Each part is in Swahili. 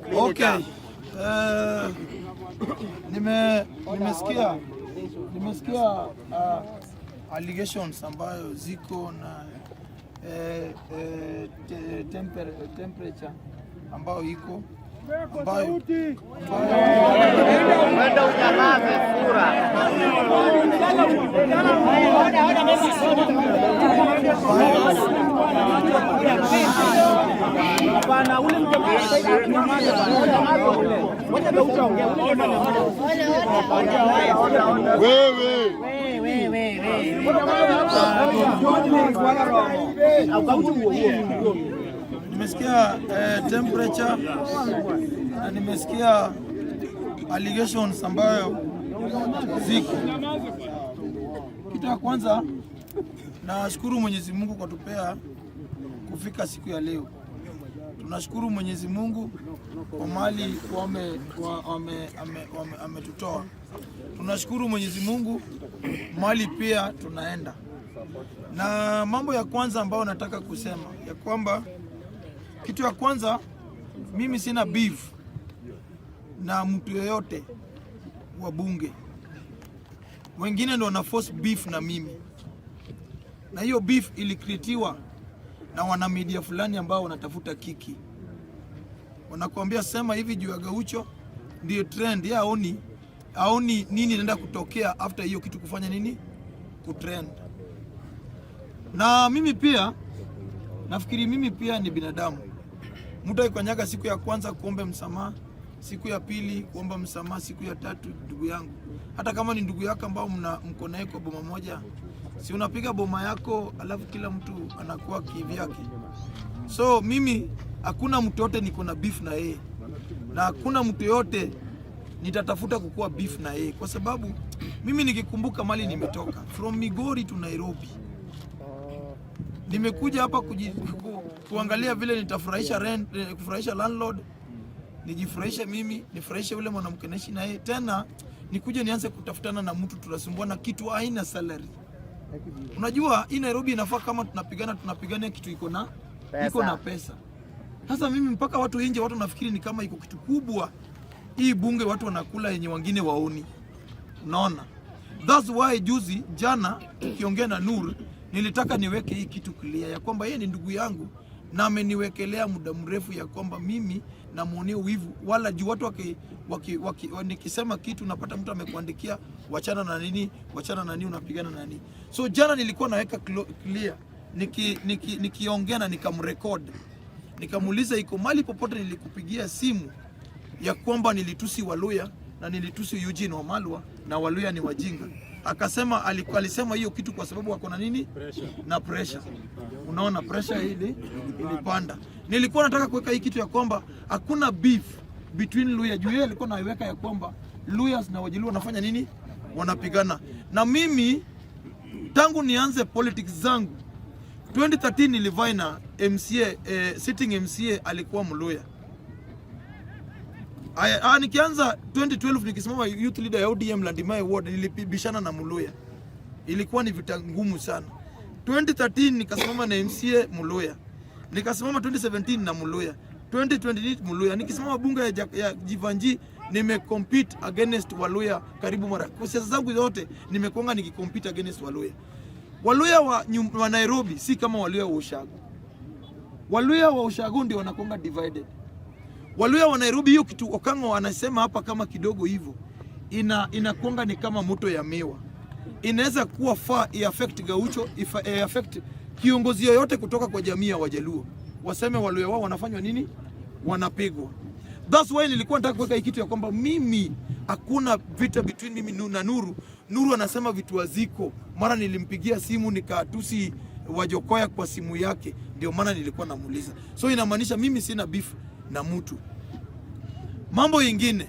Clean it Okay. up. Nimesikia allegations ambayo ziko na temperature ambayo iko ambayo Wenda unyamaze fura. Hapana, ule mjamaa nyamaza ule. Wacha Gaucho aongee. Ule jamaa nyamaza. Wewe. Wewe wewe wewe. Gaucho huo huo. Nimesikia temperature na nimesikia allegations ambayo ziko. Kitu ya kwanza, nashukuru Mwenyezi Mungu kwa tupea kufika siku ya leo. Tunashukuru Mwenyezi Mungu kwa mali ametutoa. Tunashukuru Mwenyezi Mungu mali pia tunaenda. Na mambo ya kwanza ambayo nataka kusema ya kwamba, kitu ya kwanza, mimi sina beef na mtu yoyote wa bunge. Wengine ndo wana force beef na mimi, na hiyo beef ilicreatiwa na wana media fulani ambao wanatafuta kiki, wanakuambia sema hivi juu ya Gaucho ndio trend. Yeye aoni nini inaenda kutokea after hiyo kitu kufanya nini kutrend. Na mimi pia nafikiri mimi pia ni binadamu. Mtu akikanyaga siku ya kwanza kuombe msamaha, siku ya pili kuomba msamaha, siku ya tatu, ndugu yangu, hata kama ni ndugu yako ambao mna mko naye kwa boma moja, si unapiga boma yako, alafu kila mtu anakuwa kivyake. So mimi hakuna mtu yote niko na beef na yeye, na hakuna mtu yote nitatafuta kukuwa beef na yeye, kwa sababu mimi nikikumbuka mali nimetoka from Migori to Nairobi, nimekuja hapa kuangalia vile nitafurahisha rent, kufurahisha landlord, nijifurahishe mimi, nifurahishe yule mwanamke naishi na yeye, tena nikuje nianze kutafutana na mtu tunasumbuana kitu haina salary. Unajua hii Nairobi inafaa kama tunapigana kitu Pesa. Iko na pesa. Sasa mimi mpaka watu nje, watu nafikiri ni kama iko kitu kubwa hii bunge, watu wanakula yenye wengine waoni. Unaona? That's why juzi jana tukiongea na Nur nilitaka niweke hii kitu clear ya kwamba yeye ni ndugu yangu na ameniwekelea muda mrefu ya kwamba mimi namuonea wivu, wala juu watu nikisema kitu napata mtu amekuandikia wachana na nini, wachana na nini, unapigana na nini. So jana nilikuwa naweka clear nikiongea na nikamrecord, nikamuuliza iko mali popote nilikupigia simu ya kwamba nilitusi Waluya na nilitusi Eugene Wamalwa na Waluya ni wajinga. Akasema alisema hiyo kitu kwa sababu wako na nini? Pressure. Na pressure. Unaona pressure ilipanda. Nilikuwa nataka kuweka hii kitu ya kwamba hakuna beef between Luya. Juu yeye alikuwa naiweka ya kwamba Luyas na Wajaluo wanafanya nini? Wanapigana. Na mimi tangu nianze politics zangu 2013 nilivie na MCA, sitting MCA alikuwa Mluya. Aya, nikianza 2012 nikisimama youth leader ya ODM Landimai Ward nilibishana na Mluya. Ilikuwa ni vita ngumu sana. 2013 nikasimama na MCA Mluya. Nikasimama 2017 na Mluya. 2028 Mluya. Nikisimama bunge ya Jeevanjee nimecompete against Waluya karibu mara. Kwa siasa zangu zote nimekuanga nikicompete against Waluya. Waluya wa Nairobi si kama Waluya wa Ushago. Waluya wa Ushago ndio wanakuanga divided. Waluya wa Nairobi, hiyo kitu Okango anasema hapa kama kidogo hivyo inakuanga ni kama moto ya miwa, inaweza kuwa far i affect Gaucho, affect kiongozi yoyote kutoka kwa jamii ya Wajaluo, waseme Waluya wao wanafanywa nini, wanapigwa. That's why nilikuwa nataka kuweka hii kitu ya kwamba mimi hakuna vita between mimi na Nuru. Nuru anasema vitu haziko, mara nilimpigia simu nikatusi Wajackoyah kwa simu yake, ndio maana nilikuwa namuuliza. So inamaanisha mimi sina beef na mtu. Mambo ingine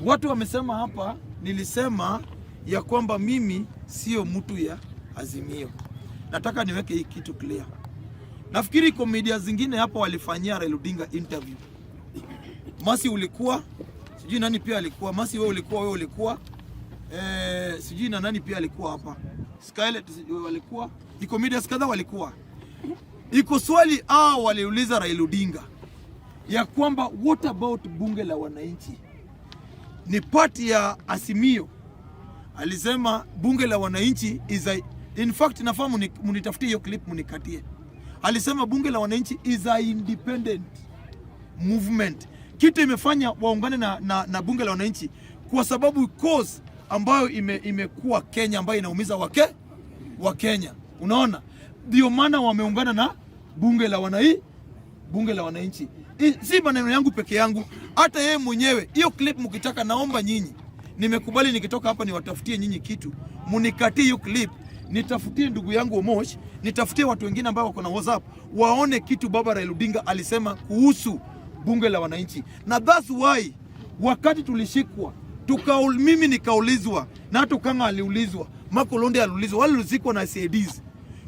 watu wamesema hapa, nilisema ya kwamba mimi sio mtu ya Azimio. Nataka niweke hii kitu clear. Nafikiri komedia zingine hapa walifanyia Raila Odinga interview. Masi ulikuwa, sijui nani pia alikuwa. Masi wewe ulikuwa, sijui na nani pia alikuwa hapa. Skylet sijui walikuwa, iko media kadhaa walikuwa. Iko swali hao waliuliza Raila Odinga. ya kwamba what about bunge la wananchi? Ni party ya Azimio. Alisema bunge la wananchi is a, in fact nafaa munitafutie hiyo clip munikatie. Alisema bunge la wananchi is a independent movement. Kitu imefanya waungane na bunge la wananchi kwa sababu cause ambayo imekuwa Kenya ambayo inaumiza wa Kenya. Unaona, ndio maana wameungana na bunge la wananchi. Si maneno yangu peke yangu, hata yeye mwenyewe. Hiyo clip mkitaka, naomba nyinyi, nimekubali nikitoka hapa niwatafutie nyinyi kitu, munikatie hiyo clip, nitafutie ndugu yangu Omosh, nitafutie watu wengine ambao wako na WhatsApp waone kitu baba Raila Odinga alisema kuhusu bunge la wananchi, na that's why wakati tulishikwa mimi nikaulizwa na hata Ukanga aliulizwa, Marco Londe aliulizwa, wale walizikwa na CIDs.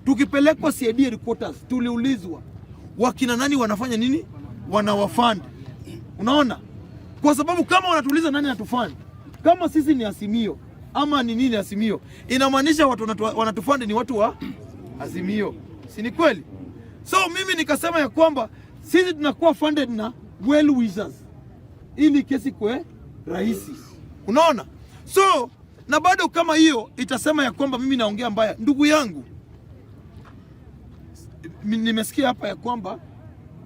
Tukipelekwa CID headquarters tuliulizwa wakina nani wanafanya nini, wanawafund. Unaona, kwa sababu kama wanatuuliza nani anatufund, kama sisi ni Azimio ama ni nini Azimio, inamaanisha watu wanatufund ni watu wa Azimio, si ni kweli? So mimi nikasema ya kwamba sisi tunakuwa funded na well wishers ili kesi kwe rahisi, unaona. So na bado kama hiyo itasema ya kwamba mimi naongea mbaya, ndugu yangu, nimesikia hapa ya kwamba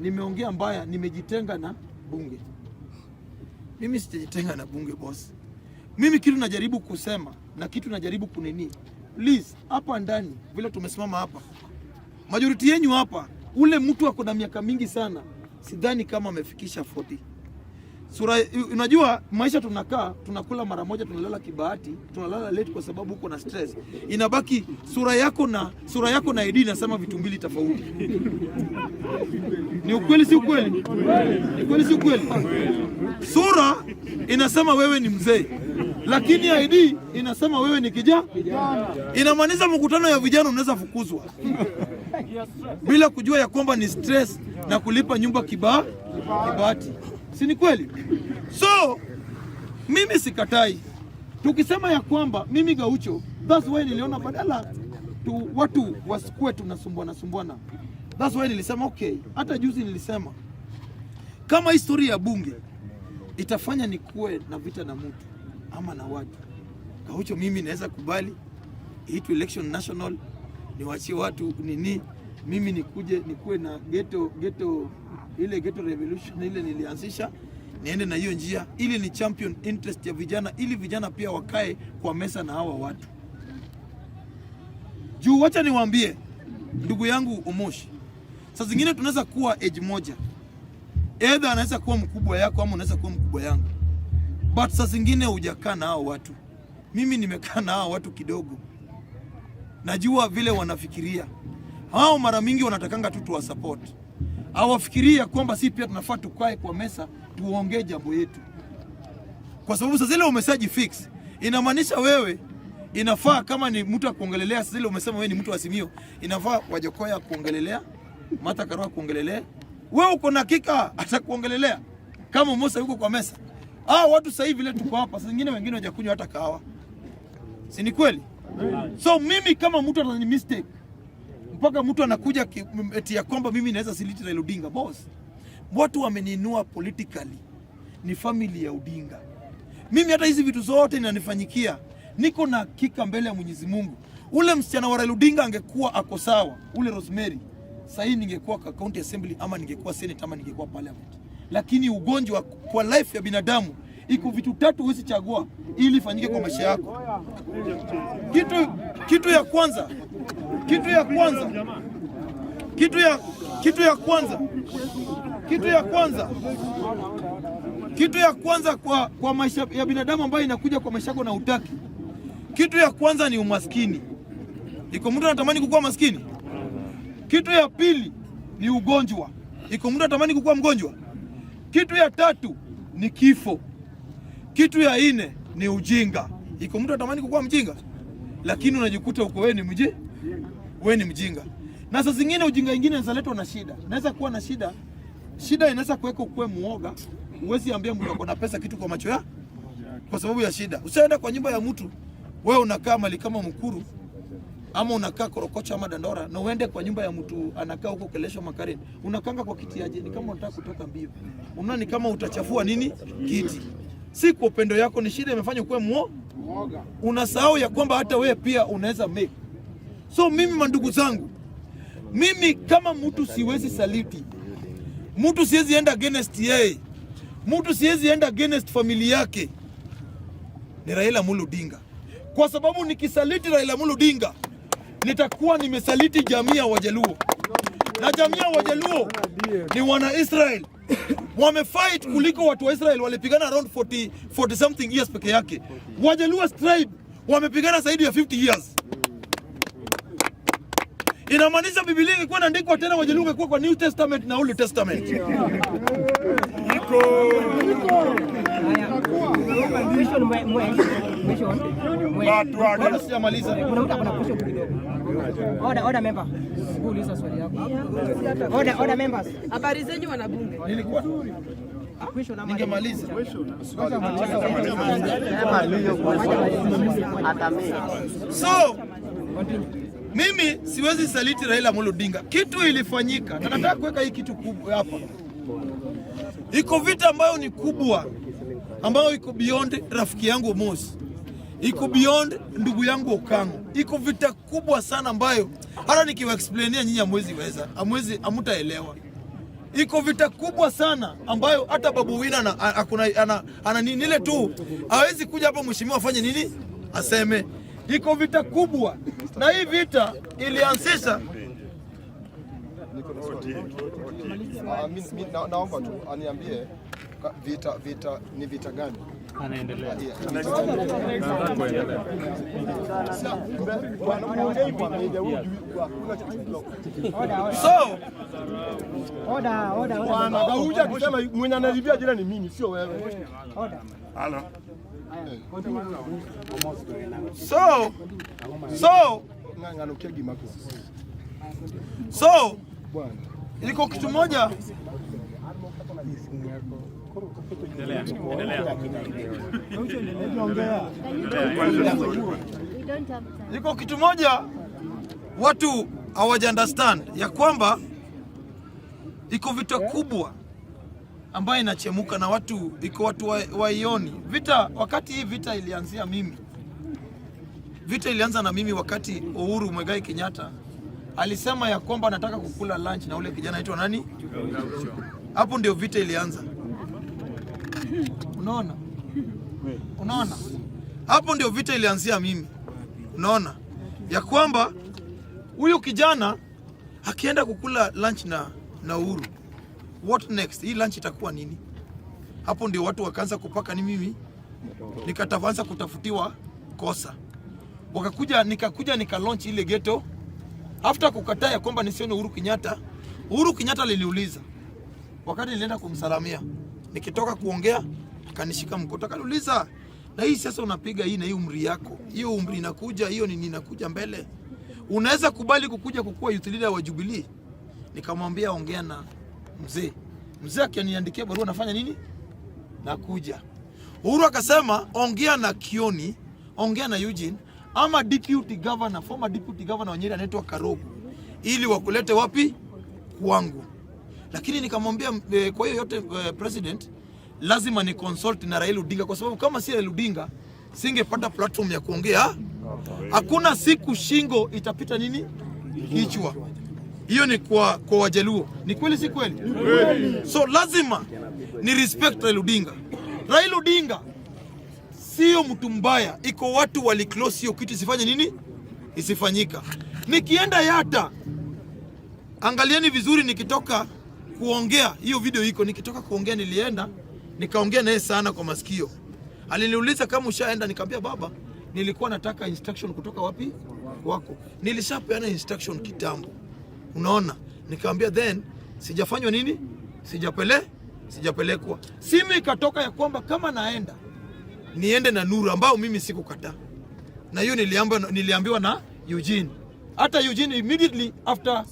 nimeongea mbaya, nimejitenga na bunge. Mimi sijajitenga na bunge, boss. Mimi kitu najaribu kusema na kitu najaribu kunini, please, hapa ndani vile tumesimama hapa, majority yenyu hapa, ule mtu ako na miaka mingi sana, sidhani kama amefikisha 40. Sura, unajua maisha tunakaa, tunakula mara moja, tunalala kibahati, tunalala late kwa sababu uko na stress. Inabaki sura yako na ID inasema vitu mbili tofauti. Ni ukweli si ukweli? Ni ukweli si ukweli? Sura inasema wewe ni mzee, lakini ID inasema wewe ni kijana. Inamaanisha mkutano ya vijana unaweza fukuzwa bila kujua ya kwamba ni stress na kulipa nyumba kibahati, si ni kweli? So mimi sikatai tukisema ya kwamba mimi Gaucho, that's why niliona badala tu watu wasikuwe tunasumbuana sumbuana, that's why nilisema okay. Hata juzi nilisema kama historia ya bunge itafanya nikuwe na vita na mtu ama na watu, Gaucho, mimi naweza kubali iitwe election national, niwachie watu nini, mimi nikuje nikuwe na ghetto ile ghetto revolution ile nilianzisha, niende na hiyo njia ili ni champion interest ya vijana, ili vijana pia wakae kwa meza na hawa watu juu. Wacha niwaambie ndugu yangu Omoshi, saa zingine tunaweza kuwa age moja, either anaweza kuwa mkubwa yako ama unaweza kuwa mkubwa yangu, but saa zingine hujakaa na hao watu. Mimi nimekaa na hao watu kidogo, najua vile wanafikiria hao. Mara mingi wanatakanga tu tuwa support, hawafikiria kwamba si pia tunafaa tukae kwa meza tuongee jambo yetu, kwa sababu saa zile umeshaji fix, inamaanisha wewe inafaa kama ni mtu akuongelelea. Sasa zile umesema wewe ni mtu wa Azimio, inafaa Wajackoyah kuongelelea, Martha Karua kuongelelea, wewe uko na hakika atakuongelelea kama Musa yuko kwa meza. Ah, watu sasa hivi vile tuko hapa, saa zingine wengine hawajakunywa hata kahawa, si ni kweli? So mimi kama mtu atani mistake mpaka mtu anakuja eti ya kwamba mimi naweza saliti Raila Odinga, boss, watu wameniinua politically, ni family ya Odinga. Mimi hata hizi vitu zote inanifanyikia, niko na hakika mbele ya Mwenyezi Mungu, ule msichana wa Raila Odinga angekuwa ako sawa, ule Rosemary, sasa hii ningekuwa kwa county assembly ama ningekuwa senate ama ningekuwa parliament. Lakini ugonjwa kwa life ya binadamu iko vitu tatu huwezi chagua ili ifanyike kwa maisha yako. Kitu ya kwanza, kitu ya kwanza, kitu ya kitu ya kwanza, kitu ya kwanza, kitu ya kwanza kwa maisha ya binadamu ambayo inakuja kwa maisha yako na utaki, kitu ya kwanza ni umaskini. Iko mtu anatamani kukuwa maskini? Kitu ya pili ni ugonjwa. Iko mtu anatamani kukuwa mgonjwa? Kitu ya tatu ni kifo. Kitu ya nne ni ujinga. Iko mtu anatamani kukuwa mjinga? Lakini unajikuta uko wewe ni wewe ni mjinga. Na saa zingine ujinga ingine inaweza letwa na shida. Naweza kuwa na shida. Shida inaweza kuweka ukuwe muoga. Huwezi ambia mtu ako na pesa kitu kwa macho ya kwa sababu ya shida. Usienda kwa nyumba ya mtu, wewe unakaa mali kama mkuru. Ama unakaa Korokocho ama Dandora na uende kwa nyumba ya mtu anakaa huko Kileleshwa Makaren, unakanga kwa kiti aje? Ni kama unataka kutoka mbio, unaona ni kama utachafua nini kiti. Si kwa upendo yako, ni shida imefanya ukuwe unasahau ya kwamba hata wewe pia unaweza make. So mimi mandugu zangu, mimi kama mtu siwezi saliti mtu, siwezi enda against yeye, mtu siwezi enda against familia yake, ni Raila Amolo Odinga, kwa sababu nikisaliti Raila Amolo Odinga nitakuwa nimesaliti jamii ya Wajaluo, na jamii ya Wajaluo ni wana Israel wamefight kuliko watu wa Israel walipigana around 40 something years peke yake. Wajaluo tribe wamepigana zaidi ya 50 years. Inamaanisha Biblia ingekuwa inaandikwa tena, Wajaluo ingekuwa kwa New Testament na Old Testament. Question question. Bado sijamaliza. Kuna mtu akona question kidogo. Order, order member. Uliza swali yako. Order, order members. Habari zenyu wanabunge. Nilikuwa Question ama ningemaliza. Sema hiyo question. Atamii. So mimi siwezi saliti Raila Amolo Odinga. Kitu ilifanyika na nataka kuweka hii kitu kubwa hapa. Iko vita ambayo ni kubwa, ambayo iko beyond rafiki yangu Mos, iko beyond ndugu yangu Okango. Iko vita kubwa sana ambayo hata nikiwa explainia nyinyi hamwezi weza, hamwezi, hamtaelewa. Iko vita kubwa sana ambayo hata Babu Owino ana, akuna, ana nini ile tu hawezi kuja hapa mheshimiwa afanye nini aseme. Iko vita kubwa, na hii vita ilianzisha Mi naomba tu aniambie vita ni vita gani? Anaendelea. Yeah. Kuendelea. Bwana, muongei kwa media, wewe hujui, hakuna kitu. So Order, order, order. Bwana Gauja akisema mwenye analibia jina ni mimi, sio wewe. Order. Halo. So Ng'anukia gimako. so Bwana. iko kitu moja. Endelea. Endelea. We don't have time. Iko kitu moja watu hawaja understand ya kwamba iko vita kubwa ambayo inachemuka na watu, iko watu waioni vita. Wakati hii vita ilianzia mimi, vita ilianza na mimi wakati Uhuru Muigai Kenyatta alisema ya kwamba anataka kukula lunch na ule kijana anaitwa nani? Hapo ndio vita ilianza. Unaona? Unaona? Hapo ndio vita ilianzia mimi. Unaona? Ya kwamba huyu kijana akienda kukula lunch na Uhuru, what next? Hii lunch itakuwa nini? Hapo ndio watu wakaanza kupaka ni mimi, nikataanza kutafutiwa kosa. Wakakuja, nikakuja nika launch ile ghetto after kukataa ya kwamba nisione Uhuru Kenyatta. Uhuru Kenyatta aliniuliza wakati nilienda kumsalamia, nikitoka kuongea akanishika mkono akaniuliza, na hii sasa unapiga hii na hii umri yako, hiyo umri inakuja, hiyo nini inakuja mbele, unaweza kubali kukuja kukuwa youth leader wa Jubilee? Nikamwambia ongea na mzee. Mzee akiniandikia barua nafanya nini? Nakuja. Uhuru akasema ongea na Kioni, ongea na Eugene ama deputy governor, former deputy governor wa Nyeri anaitwa Karogo, ili wakulete wapi? Kwangu. Lakini nikamwambia kwa hiyo yote president, lazima ni consult na Raila Odinga, kwa sababu kama si Raila Odinga singepata platform ya kuongea. Hakuna siku shingo itapita nini kichwa. Hiyo ni kwa Wajaluo. Ni kweli si kweli? So lazima ni respect Raila Odinga. Raila Odinga sio mtu mbaya, iko watu wali close hiyo kitu isifanye nini, isifanyika. Nikienda Yata, angalieni vizuri, nikitoka kuongea hiyo video iko, nikitoka kuongea nilienda nikaongea naye sana kwa masikio. Aliniuliza kama ushaenda, nikamwambia baba, nilikuwa nataka instruction kutoka wapi wako, nilishapeana instruction kitambo, unaona. Nikamwambia then sijafanywa nini, sijapelekwa. Simu ikatoka ya kwamba kama naenda niende na Nuru ambao mimi sikukataa, na hiyo niliambiwa na Eugene. Hata Eugene immediately after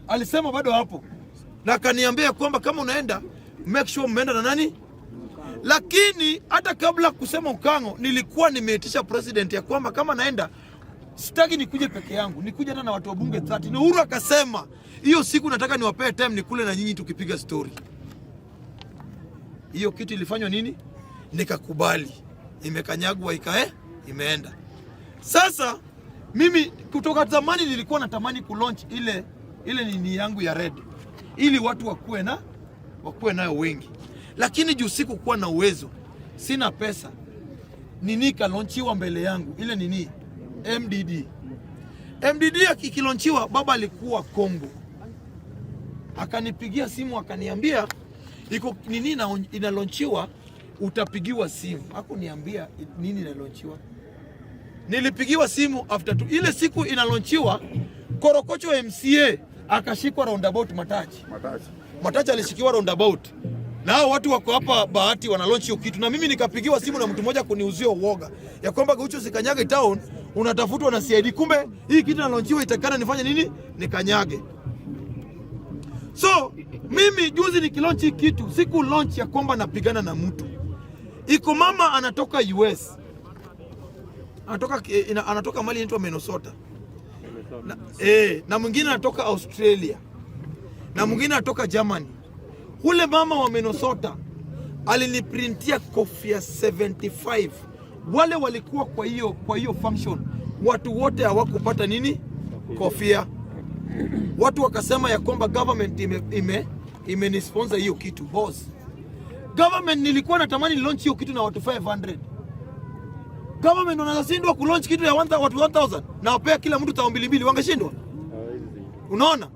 alisema bado hapo, na akaniambia kwamba kama unaenda make sure mmeenda na nani. Lakini hata kabla kusema Ukango, nilikuwa nimeitisha president ya kwamba kama naenda Sitaki nikuje peke yangu, nikuje hata na watu wa bunge 30. Na Uhuru akasema hiyo siku nataka niwapee time nikule na nyinyi tukipiga story. Hiyo kitu ilifanywa nini? Nikakubali, imekanyagwa ikae, imeenda. Sasa mimi kutoka zamani nilikuwa natamani kulaunch ile ile nini yangu ya red ili watu wakuwe nayo wengi, lakini juu sikukuwa na uwezo, sina pesa, nini ikalaunchiwa mbele yangu ile nini MDD. MDD ikilaunchiwa, baba alikuwa Kongo, akanipigia simu akaniambia iko nini inalaunchiwa, utapigiwa simu. Hakuniambia nini inalaunchiwa. Nilipigiwa simu after two. Ile siku inalaunchiwa, Korokocho MCA akashikwa roundabout Matachi. Matachi alishikiwa roundabout na hao watu wako hapa Bahati wana launch hiyo kitu, na mimi nikapigiwa simu na mtu mmoja kuniuzia uoga ya kwamba Gaucho sikanyage town, unatafutwa na CID. Kumbe hii kitu inalaunchiwa, itakana nifanye nini? Nikanyage. So mimi juzi nikilaunch hii kitu, siku launch ya kwamba napigana na mtu. Iko mama anatoka US, anatoka mali inaitwa Minnesota na mwingine anatoka Australia na mwingine anatoka Germany. Ule mama wa Minnesota aliniprintia kofia 75. Wale walikuwa kwa hiyo function, watu wote hawakupata nini kofia. Watu wakasema ya kwamba government imenisponsor hiyo kitu boss. Government nilikuwa natamani launch hiyo kitu na watu 500. Government wanashindwa kulaunch kitu ya 1000 watu 1000 na wapea kila mtu tao mbili mbili, wangeshindwa? Unaona?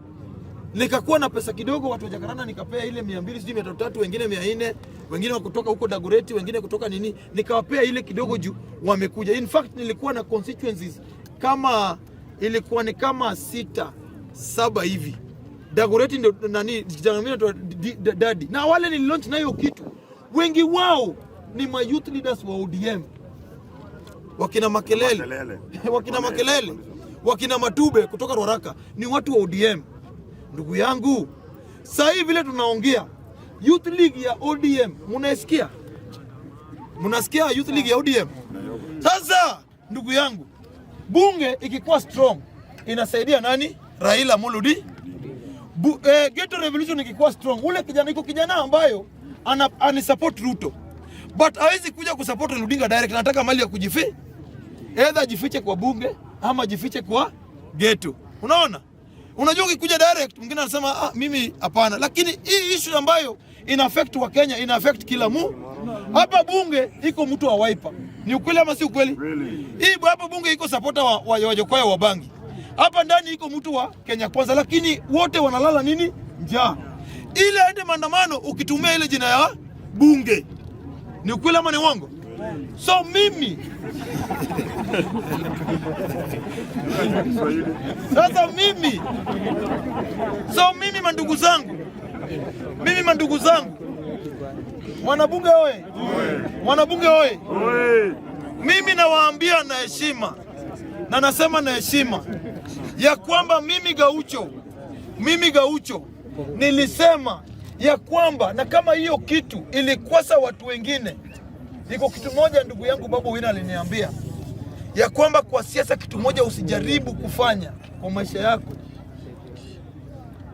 Nikakuwa na pesa kidogo, watu wa Jakaranda nikapea ile 200 sijui 300, wengine 400, wengine wa kutoka huko Dagoretti, wengine kutoka nini, nikawapea ile kidogo juu wamekuja. In fact nilikuwa na constituencies kama ilikuwa ni kama sita saba hivi. Dagoretti ndio nani kijana mwingine dadi, na wale nililaunch na hiyo kitu, wengi wao ni ma youth leaders wa ODM, wakina Makelele, Makelele. Wakina Makelele, wakina Matube kutoka Ruaraka ni watu wa ODM. Ndugu yangu, sasa hivi vile tunaongea Youth League ya ODM, munaisikia? Mnasikia Youth League ya ODM? Sasa ndugu yangu, bunge ikikuwa strong inasaidia nani? Raila Amolo Odinga. Ghetto Revolution ikikuwa strong, ule kijana iko kijana ambayo ani support Ruto but hawezi kuja kusupport Raila Odinga direct, anataka mali ya either ajifiche kwa bunge ama ajifiche kwa ghetto. Unaona? Unajua ukikuja direct mwingine anasema, "Ah, mimi hapana." Lakini hii issue ambayo ina affect wa Kenya ina affect kila mu. Hapa bunge iko mtu wa Wiper. Ni ukweli ama si ukweli? Hii hapa bunge iko supporter wa Wajackoyah wa Bangi. Hapa ndani iko mtu wa Kenya Kwanza, lakini wote wanalala nini? Njaa. Ile aende maandamano ukitumia ile jina ya bunge. Ni ukweli ama ni uongo? So mimi sasa mimi so mimi mandugu zangu, mwanabunge oye, mwanabunge oye! Mimi nawaambia na heshima na nasema na heshima ya kwamba mimi Gaucho nilisema ya kwamba na kama hiyo kitu ilikwasa watu wengine, iko kitu moja ndugu yangu Babu Owino aliniambia ya kwamba kwa siasa kitu moja usijaribu kufanya kwa maisha yako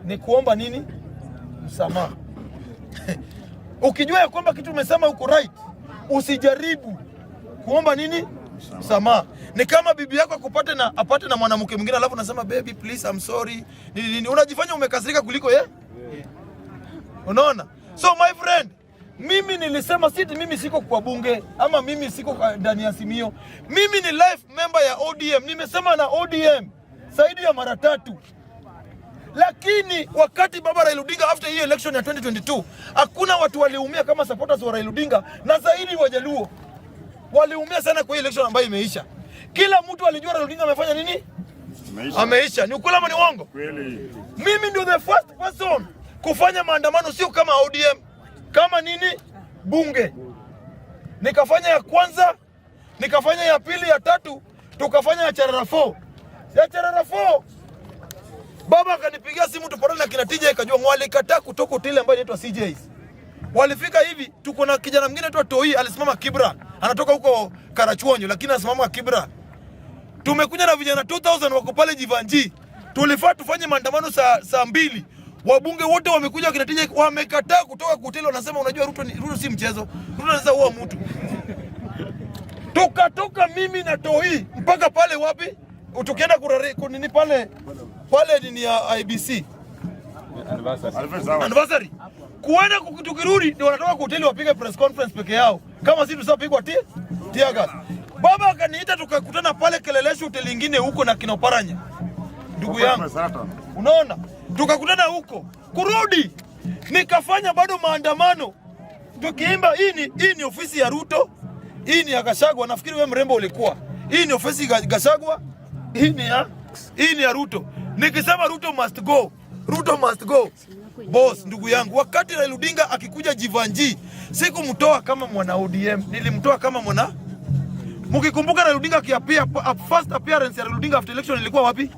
ni kuomba nini? Msamaha. Ukijua ya kwamba kitu umesema uko right, usijaribu kuomba nini? Msamaha. Ni kama bibi yako akupate na apate na mwanamke mwingine, alafu unasema, "Baby, please, I'm sorry," nini nini, unajifanya umekasirika kuliko ye. Unaona? So my friend, mimi nilisema siti, mimi siko kwa bunge ama mimi siko ndani ya Azimio. Mimi ni life member ya ODM. Nimesema na ODM zaidi ya mara tatu. Lakini wakati baba Raila Odinga after hiyo election ya 2022, hakuna watu waliumia kama supporters wa Raila Odinga na zaidi Wajaluo. Waliumia sana kwa hiyo election ambayo imeisha. Kila mtu alijua Raila Odinga amefanya nini? Ameisha. Ameisha. Ni ukweli ama ni uongo? Kweli. Mimi ndio the first person kufanya maandamano, sio kama ODM, kama nini bunge. Nikafanya ya kwanza, nikafanya ya pili, ya tatu, tukafanya ya Cherera 4. Ya Cherera 4 baba akanipigia simu tupatane na kina TJ Kajwang', walikataa kutoka hoteli ambayo inaitwa CJ's. Walifika hivi, tuko na kijana mwingine anaitwa Toi, alisimama Kibra, anatoka huko Karachuonyo, lakini anasimama Kibra. Tumekuja na vijana 2000 wako pale Jeevanjee. Tulifaa tufanye maandamano saa 2. Wabunge wote wamekuja, wakina TJ wamekataa kutoka kwa hoteli, wanasema unajua Ruto si mchezo. Ruto anaweza ua mtu. Tukatoka mimi na Toi mpaka pale wapi? Tukienda kurare nini pale pale nini ya IEBC anniversary. Kuenda tukirudi ndio wanatoka kwa hoteli wapige press conference peke yao. Kama sisi tusapigwa tear gas. Baba akaniita tukakutana pale Kileleshwa hoteli ingine huko na kina Paranya. Ndugu yangu. Unaona? Tukakutana huko. Kurudi nikafanya bado maandamano. Tukiimba hii ni ofisi ya Ruto, hii ni ya Gachagua. Nafikiri wewe mrembo ulikuwa. Hii ni ofisi ya Gachagua, hii ni ya Ruto. Nikisema Ruto must go. Ruto must go. Boss, ndugu yangu, wakati Raila Odinga akikuja Jeevanjee, sikumtoa kama mwana ODM, nilimtoa kama mwana. Mkikumbuka Raila Odinga akiappear, first appearance ya Raila Odinga after election ilikuwa wapi?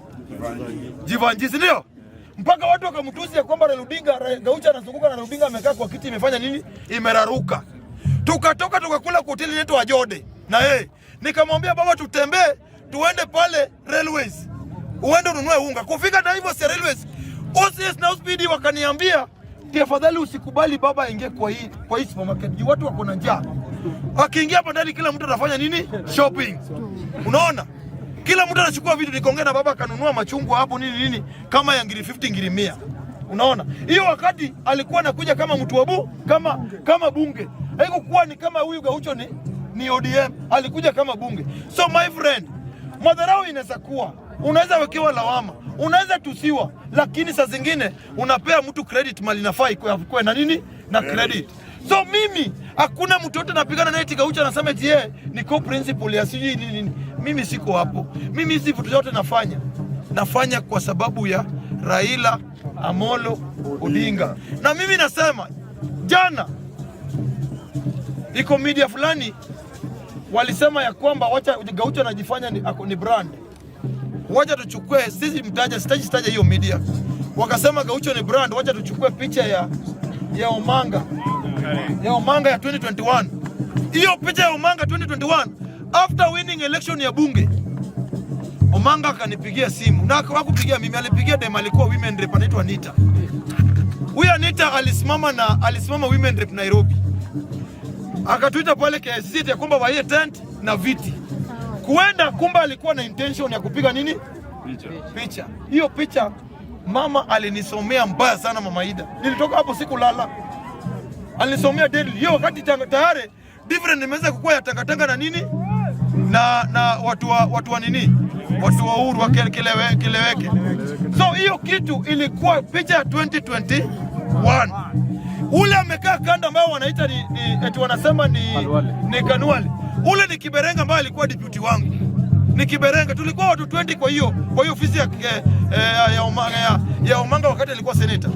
Jeevanjee, si ndio? Mpaka watu wakamtusi ya kwamba Raila Odinga, Gaucho anazunguka na Raila Odinga amekaa kwa kiti imefanya nini? Imeraruka. Tukatoka tukakula kwa hoteli inaitwa Ajode na yeye. Nikamwambia baba, tutembee tuende pale Railways. Uende ununue unga. Kufika na hivyo si Railways. OCS na OCPD wakaniambia tafadhali usikubali baba aingie kwa hii supermarket. Juu watu wako na njaa. Akiingia hapa ndani kila mtu atafanya nini? Shopping. Unaona? Kila mtu anachukua vitu. Nikaongea na baba akanunua machungwa hapo nini nini kama ya ngiri 50 ngiri 100. Unaona? Hiyo wakati alikuwa anakuja kama mtu wa kama bunge. Haikukuwa ni kama huyu Gaucho ni ODM, alikuja kama bunge. So my friend, madharau inaweza kuwa, unaweza wekewa lawama, unaweza tusiwa, lakini saa zingine unapea mtu credit mali inafaa ikuwe na nini na credit. So mimi hakuna mtu yote napigana naye eti Gaucho anasema eti yeye ni co-principal ya sijui nini nini. Mimi siko hapo. Mimi hizi vitu zote nafanya kwa sababu ya Raila Amolo Odinga. Na mimi nasema jana iko media fulani walisema ya kwamba wacha Gaucho anajifanya ni brand, wacha tuchukue sisi, mtaja sitaji sitaja hiyo media, wakasema Gaucho ni brand, wacha tuchukue picha ya Omanga ya 2021. Hiyo picha ya Omanga 2021 after winning election ya bunge, Omanga akanipigia simu na hakupigia mimi, alipigia dem alikuwa women rep anaitwa Anita. Huyu Anita alisimama women rep Nairobi, akatuita pale KICC ya kwamba waie tent na viti kuenda, kumbe alikuwa na intention ya kupiga nini picha. Hiyo picha mama alinisomea mbaya sana, mama Ida. Nilitoka hapo sikulala, alinisomea daily hiyo wakati tayari different nimeweza kukua ya tangatanga na nini na watu wa nini watu wa uhuru wa kileweke. So hiyo kitu ilikuwa picha ya 2021. Ule amekaa kando ambao wanaita ni eti wanasema ni Kanuali. Ule ni Kiberenga ambaye alikuwa deputy wangu. Ni Kiberenga, tulikuwa watu 20 kwa hiyo ofisi ya Omanga wakati alikuwa senator.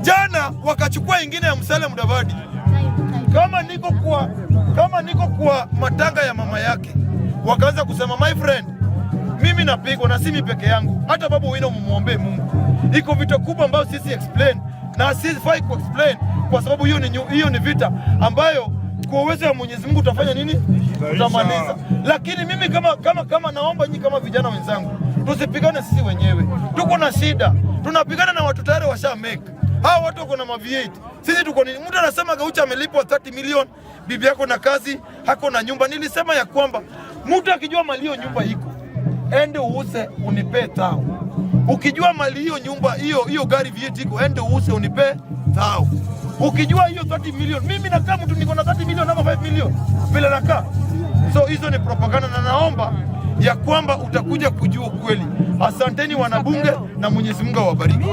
Jana wakachukua ingine ya Musalia Mudavadi. Kama niko kwa matanga ya mama yake, wakaanza kusema my friend, mimi napigwa na si mimi peke yangu, hata babu Owino mumuombe Mungu. Iko vita kubwa ambayo sisi explain na sisi fai ku explain kwa sababu hiyo ni vita ambayo kwa uwezo wa Mwenyezi Mungu utafanya nini? Utamaliza. Lakini mimi kama naomba nyinyi kama vijana wenzangu, tusipigane sisi wenyewe. Tuko na shida, tunapigana na watu tayari washa make. Hawa watu wako na ma V8. Sisi tuko nini? Mtu anasema Gaucho amelipwa 30 million, bibi yako na kazi, hako na nyumba. Nilisema ya kwamba mtu akijua mali hiyo nyumba iko, ende uuse unipe tao. Ukijua mali hiyo nyumba hiyo hiyo gari V8 iko, ende uuse unipe tao. Ukijua hiyo 30 million, mimi nakaa mtu niko na 30 million ama 5 million vile nakaa. So hizo ni propaganda, na naomba ya kwamba utakuja kujua ukweli. Asanteni wanabunge, na Mwenyezi Mungu awabariki.